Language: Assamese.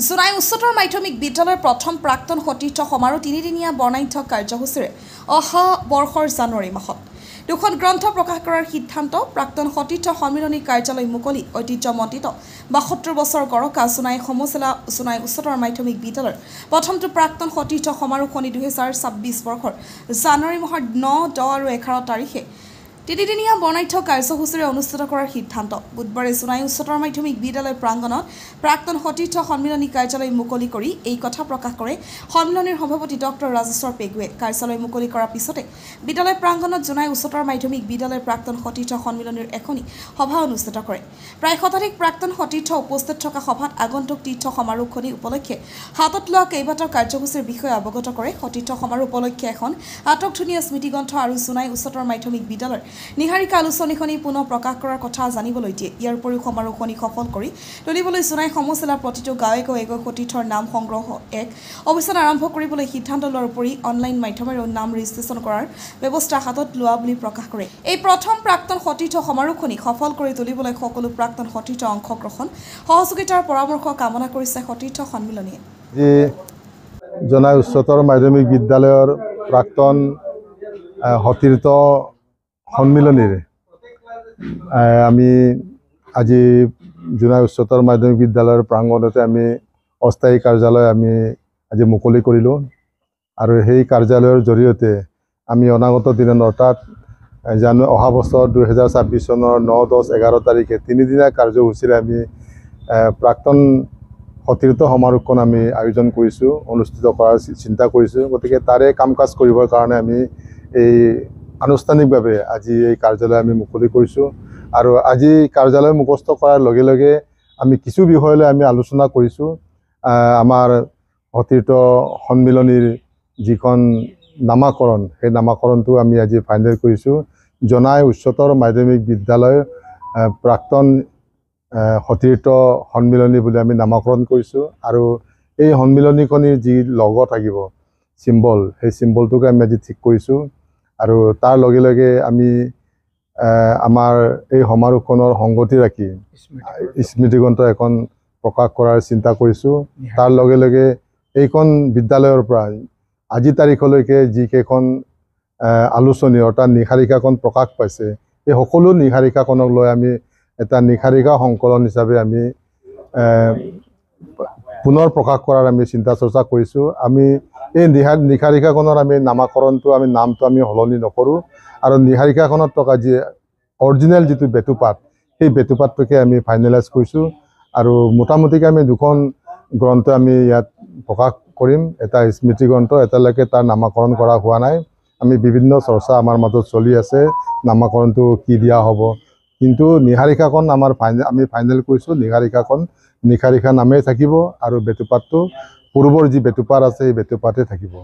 জোনাই উচ্চতৰ মাধ্যমিক বিদ্যালয়ৰ প্ৰথম প্ৰাক্তন সতীৰ্থ সমাৰোহ তিনিদিনীয়া বৰ্ণাঢ্য কাৰ্যসূচীৰে অহা বৰ্ষৰ জানুৱাৰী মাহত দুখন গ্ৰন্থ প্ৰকাশ কৰাৰ সিদ্ধান্ত। প্ৰাক্তন সতীৰ্থ সন্মিলনী কাৰ্যালয় মুকলি। ঐতিহ্যমণ্ডিত 72 বছৰ গৰকা জোনাই সমজিলা জোনাই উচ্চতৰ মাধ্যমিক বিদ্যালয়ৰ প্ৰথমটো প্ৰাক্তন সতীৰ্থ সমাৰোহখনি 2026 বৰ্ষৰ জানুৱাৰী মাহৰ 9, 10 আৰু 11 তাৰিখে তিনিদিনীয়া বৰ্ণাঢ্য কাৰ্যসূচীৰে অনুষ্ঠিত কৰাৰ সিদ্ধান্ত। বুধবাৰে জোনাই উচ্চতৰ মাধ্যমিক বিদ্যালয় প্ৰাংগণত প্ৰাক্তন সতীৰ্থ সন্মিলনী কাৰ্যালয় মুকলি কৰি এই কথা প্ৰকাশ কৰে সন্মিলনীৰ সভাপতি ডক্টৰ ৰাজেশ্বৰ পেগুৱে। কাৰ্যালয় মুকলি কৰাৰ পিছতে বিদ্যালয় প্ৰাংগণত জোনাই উচ্চতৰ মাধ্যমিক বিদ্যালয়ৰ প্ৰাক্তন সতীৰ্থ সন্মিলনীৰ এখনি সভা অনুষ্ঠিত কৰে। প্ৰায় শতাধিক প্ৰাক্তন সতীৰ্থ উপস্থিত থকা সভাত আগন্তুক তীৰ্থ সমাৰোহখনি উপলক্ষে হাতত লোৱা কেইবাটাও কাৰ্যসূচীৰ বিষয়ে অৱগত কৰে। সতীৰ্থ সমাৰোহ উপলক্ষে এখন আটকধুনীয়া স্মৃতিগ্ৰন্থ আৰু জোনাই উচ্চতৰ মাধ্যমিক বিদ্যালয়ৰ নিহাৰিকা আলোচনীখনি পুনঃ প্ৰকাশ কৰাৰ কথা জানিবলৈ দিয়ে। ইয়াৰ উপৰিও সমাৰোহখনি সফল কৰি তুলিবলৈ জোনাই সমজিলাৰ প্ৰতিটো গাঁৱে গাঁৱে গৈ সতীৰ্থৰ নাম সংগ্ৰহ এক অভিযান আৰম্ভ কৰিবলৈ সিদ্ধান্ত লোৱাৰ উপৰি অনলাইন মাধ্যমেৰেও নাম ৰেজিষ্ট্ৰেশ্যন কৰাৰ ব্যৱস্থা হাতত লোৱা বুলি প্ৰকাশ কৰে। এই প্ৰথম প্ৰাক্তন সতীৰ্থ সমাৰোহখনি সফল কৰি তুলিবলৈ সকলো প্ৰাক্তন সতীৰ্থ অংশগ্ৰহণ সহযোগিতাৰ পৰামৰ্শ কামনা কৰিছে সতীৰ্থ সন্মিলনীয়ে। আজি জোনাই উচ্চতৰ মাধ্যমিক বিদ্যালয়ৰ প্ৰাক্তন সতীৰ্থ সন্মিলনীৰ আমি আজি জোনাই উচ্চতৰ মাধ্যমিক বিদ্যালয়ৰ প্ৰাংগণতে আমি অস্থায়ী কাৰ্যালয় আমি আজি মুকলি কৰিলোঁ আৰু সেই কাৰ্যালয়ৰ জৰিয়তে আমি অনাগত দিনত অৰ্থাৎ অহা বছৰ 2026 চনৰ 9, 10, 11 তাৰিখে তিনিদিনীয়া কাৰ্যসূচীৰে আমি প্ৰাক্তন সতীৰ্থ সমাৰোহখন আমি আয়োজন কৰিছোঁ, অনুষ্ঠিত কৰাৰ চিন্তা কৰিছোঁ। গতিকে তাৰে কাম কাজ কৰিবৰ কাৰণে আমি এই আনুষ্ঠানিকভাৱে আজি এই কাৰ্যালয় আমি মুকলি কৰিছোঁ আৰু আজি কাৰ্যালয় মুখস্থ কৰাৰ লগে লগে আমি কিছু বিষয়লৈ আমি আলোচনা কৰিছোঁ। আমাৰ সতীৰ্থ সন্মিলনীৰ যিখন নামাকৰণ, সেই নামাকৰণটো আমি আজি ফাইনেল কৰিছোঁ। জোনাই উচ্চতৰ মাধ্যমিক বিদ্যালয় প্ৰাক্তন সতীৰ্থ সন্মিলনী বুলি আমি নামাকৰণ কৰিছোঁ আৰু এই সন্মিলনীখনিৰ যি লগ থাকিব চিম্বল, সেই চিম্বলটোকে আমি আজি ঠিক কৰিছোঁ আৰু তাৰ লগে লগে আমি আমাৰ এই সমাৰোহখনৰ সংগতি ৰাখি স্মৃতিগ্ৰন্থ এখন প্ৰকাশ কৰাৰ চিন্তা কৰিছোঁ। তাৰ লগে লগে এইখন বিদ্যালয়ৰ পৰা আজি তাৰিখলৈকে যিকেইখন আলোচনী অৰ্থাৎ নিহাৰিকাখন প্ৰকাশ পাইছে, এই সকলো নিহাৰিকাখনক লৈ আমি এটা নিহাৰিকা সংকলন হিচাপে আমি পুনৰ প্ৰকাশ কৰাৰ আমি চিন্তা চৰ্চা কৰিছোঁ। আমি এই নিহাৰিকাখনৰ আমি নামাকৰণটো আমি নামটো আমি সলনি নকৰোঁ আৰু নিহাৰিকাখনত থকা যি অৰিজিনেল যিটো বেটুপাত, সেই বেটুপাতটোকে আমি ফাইনেলাইজ কৰিছোঁ আৰু মোটামুটিকৈ আমি দুখন গ্ৰন্থ আমি ইয়াত প্ৰকাশ কৰিম। এটা স্মৃতিগ্ৰন্থ, এতিয়ালৈকে তাৰ নামাকৰণ কৰা হোৱা নাই। আমি বিভিন্ন চৰ্চা আমাৰ মাজত চলি আছে নামাকৰণটো কি দিয়া হ'ব, কিন্তু নিহাৰিকাখন আমাৰ আমি ফাইনেল কৰিছোঁ। নিহাৰিকাখন নিহাৰিকা নামেই থাকিব আৰু বেটুপাতটো পূৰ্বৰ যি বেটুপাত আছে সেই বেটুপাতে থাকিব।